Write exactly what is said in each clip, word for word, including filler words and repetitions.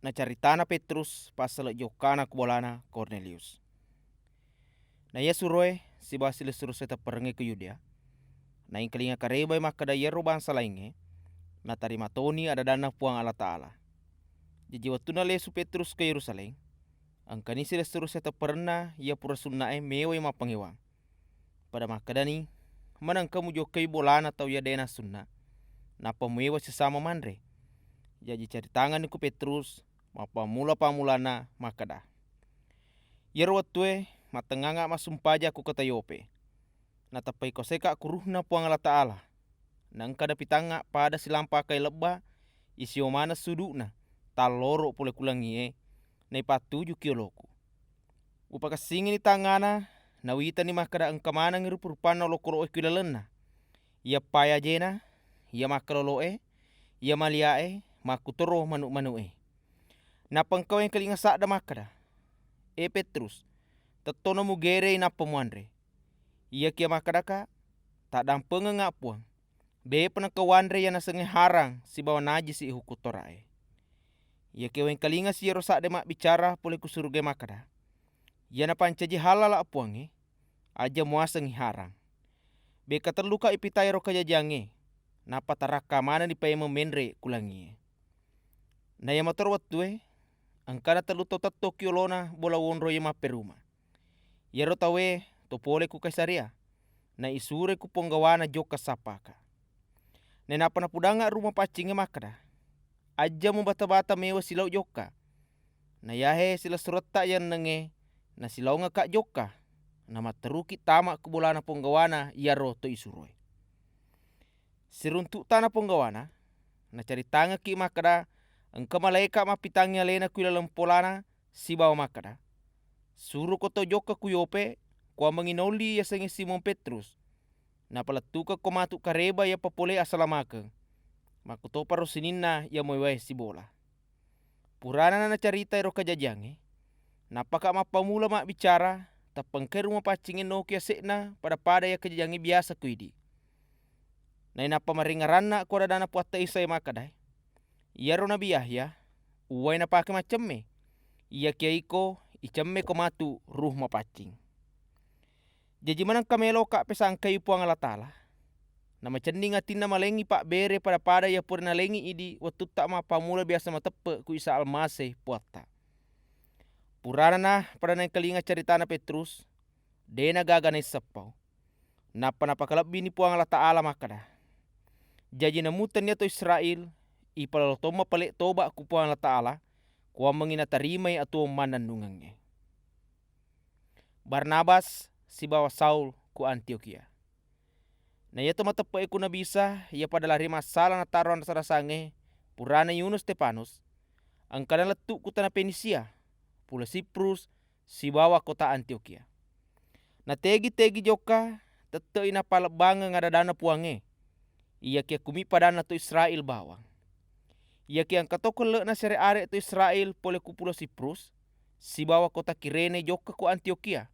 Nacaritana Petrus passala jokkana ku bolana Kornelius. Na iya suroe sibawa silessureng sitepperengnge ku Yudea, naengkalinga karebai makkeda iyaro bangsa laingnge natarima toni ada-adanna Puang Allataala. Jaji, wettunna lesu Petrus ke Yerusalem, engkani silessureng sitepperenna iya pura sunna'e mewai mappangewang. Pada makkedani, "Manengka mujokkai bolana tau iya de' nassunna, nappa muewa sisama manre?" Jaji, caritangenni ku Petrus mappammula-pammulanna makkeda, "Iyaro wettue mattengnganga massumpaja ku kota Yope. Nateppai koseka ku Ruhna Puang Allataala. Naengka napitangnga pada silampakai lebba, isio maneng sudu'na, talloro pole ku langi'e, naipattujuki yoloku. Upakessingini tangngana, nawitani makkeda engka manengngi rupa-rupanna olokolo'e ku ilalenna. Iya pai ajena, iya makkalolo'e, iya malia'e, makkutoro manu'-manu'e." Nappa engka wengkalinga sadda makkeda, "E Petrus, tettona mugerei nappa muanre. Iyakiya makkedaka, taddampengengnga Puang, de'pa nengka uanre iya nasengnge harang sibawa najisi hukkung Tora'e." Iyakiya wengkalingasi iyaro sadde mabbicara pole ku surugae makkeda, "Iya napancaji hallala Puangnge, aja muasengngi harang. Bekka telluka ipita ero kajajiangnge, nappa tarakka manenni paimeng menre ku langie." Na iya matoro wettue, engkana tellu tau tettoki olona bola wonro iya mapperuma. Iyaro tauwe to pole ku Kaisarea, na isuroi ku ponggawana jokka sappaka. Nainappa napudangnga rumah paccingnge makkeda, "Ajja mubata-bata mewa silau jokka. Na iyahe silessuretta yannengnge nasilaongekka jokka, namatteruki tama ku bolana ponggawana iyaro to isuroe." Siruntu'tana ponggawana, nacaritangekki makkeda engka malaeka mappitangngi alena ku ilaleng polana sibawa makkeda, "Suroko tau jokka ku Yope, kuammengngi naolli yasengnge Simon Petrus. Napalettukekko matu kareba iya papole asalamakeng. Makkutoparo sininna iya muewae sibola." Purana nacarita ero kajajiangnge, nappaka mappammula mabbicara, tappa engkai rumah paccingnge noki ase'na pada-pada iya kajajiangnge biasa ku idi. Nainappa marengngeranna ko ada-adanna Puatta Isa e makkedae, "Iyaro Nabi Yahya, uwai napake maccemme, iyakiya iko icemmeko matu ruh mapaccing." Jaji manengka meloka pesangkai Puang Allataala, namacenning atinna malengngi pabbere pada-pada iya pura nalengngi idi wettutta mappammula biasa mateppe ku Isa Almase Puatta. Purana na pada naengkalinga caritana Petrus, de' nagaga naisseppau. Nappa napakalebbini Puang Allataala makkeda, "Jaji namu tennia to Israel, ipalalo tomma pale toba ku Puang Allataala, kuammengngi natarimai atuwong mannennungengnge." Barnabas sibawa Saul ku Antiokhia. Na iya to mateppe'e ku Nabi Isa, iya pada lari massala nataro anrasa-rasangnge, purana Yunus Stefanus, engkana lettu ku tana Fenisia, pulo Siprus, sibawa kota Antiokhia. Nategi-tegi jokka, tette'i napalebbangeng ada-adanna Puangnge, iyakiya kumi padanna to Israel bawang. Iyakiya engka to kelle'na sere are to Israel pole ku pulo Siprus, sibawa kota Kirene jokka ku Antiokhia,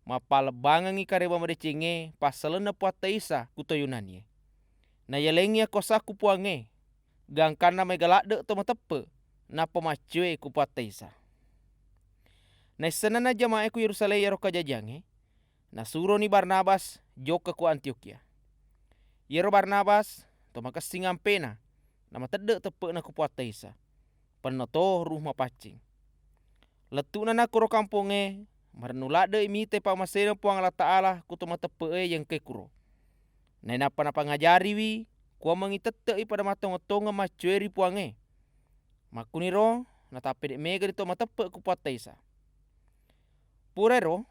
mappalebbangengngi kareba madecengnge passalenna Puatta Isa ku to Yunanie. Nayalengngi akuasakku Puangnge, gangkanna maega ladde to mateppe, nappa maccoe ku Puatta Isa. Naissennana jama'e ku Yerusalem iyaro kajajiangnge, nasuroni Barnabas jokka ku Antiokhia. Iyaro Barnabas to makessing ampena, namatedde teppe'na ku Puatta Isa, penno to ruh mapaccing. Lettu'nana koro kampongnge, marennu ladde'i mitai pammasena Puang Allataala ku to mateppe'e iya engkae kuro. Nainappa napangajariwi, kuammengngi tette'i pada mattongeng-tongeng maccoe ri Puangnge. Makkuniro natappede' megani to mateppe' ku Puatta Isa. Purairo,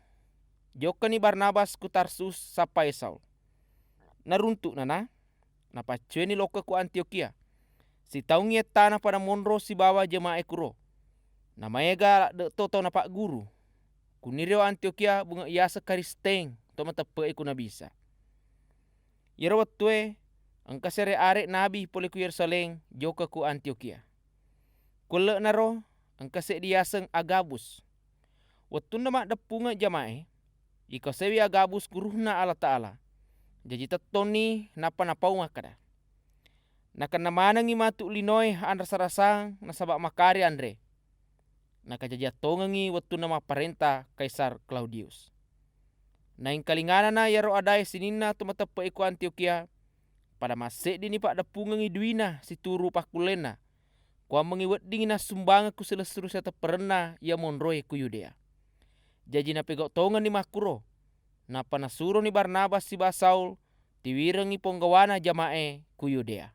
jokkani Barnabas ku Tarsus sappae Saul. Naruntu'nana, napaccoeni lokka ku Antiokhia. Sitaungngi ettana pada monro sibawa jama'e kuro. Namaega ladde to tau napagguru. Kuniro Antiokhia bunge' yaseng Karisteng, to mateppe'e ku Nabi Isa. Iyaro wettue engka sere are nabi pole ku Yerusalem jokka ku Antiokhia. Ku elle'naro engka seddi yaseng Agabus. Wettunna maddeppungeng jama'e, ikosewi Agabus ku Ruhna Allataala. Jaji tettonni nappa napau makkeda, "Nakenna manengngi matu linoe anrasa-rasang nasaba makari anre. nakajajiang tongengngi wettunna mapparénta Kaisar Klaudius. Naéngkalinganana iyaro adaé sininna to mateppe'é ku Antiokhia, pada masséddini paddeppungengngi duina situru pakkullénna, kuwammengngi weddingngi nassumbangeng ku silessureng siatepperenna iya monroé ku Yudéa. Jaji napégau tongenni makkuro, nappa nasuroni Barnabas sibawa Saul tiwirengngi ponggawana jama'é ku Yudéa.